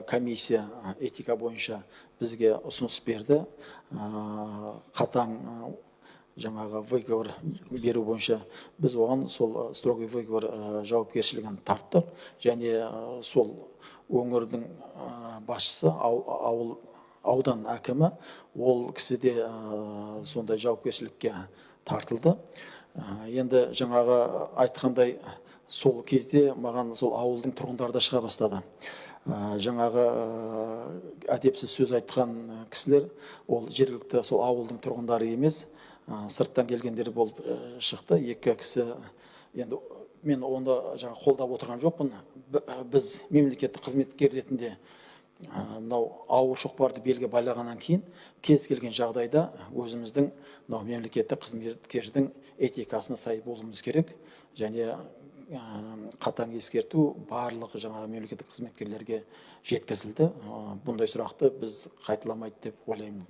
комиссия этика бойынша бізге ұсыныс берді. Қатаң жаңағы выговор беру бойынша біз оған сол строгий выговор жауапкершілігін тарттық және сол өңірдің басшысы, ауыл, аудан әкімі, ол кісі де сондай жауапкершілікке тартылды. Енді жаңағы айтқандай, сол кезде маған сол ауылдың тұрғындары да шыға бастады. Жаңағы әдепсіз сөз айтқан кісілер ол жергілікті сол ауылдың тұрғындары емес, сырттан келгендер болып шықты, екі кісі. Енді мен оны жаңа қолдап отырған жоқпын. Біз мемлекеттік қызметкер ретінде мынау ауыр шоқпарды белге байлағаннан кейін кез келген жағдайда өзіміздің мынау мемлекеттік қызметкердің этикасына сай болуымыз керек және қатаң ескерту барлық жаңағы мемлекеттік қызметкерлерге жеткізілді. Бұндай сұрақты біз қайталамайды деп ойлаймын.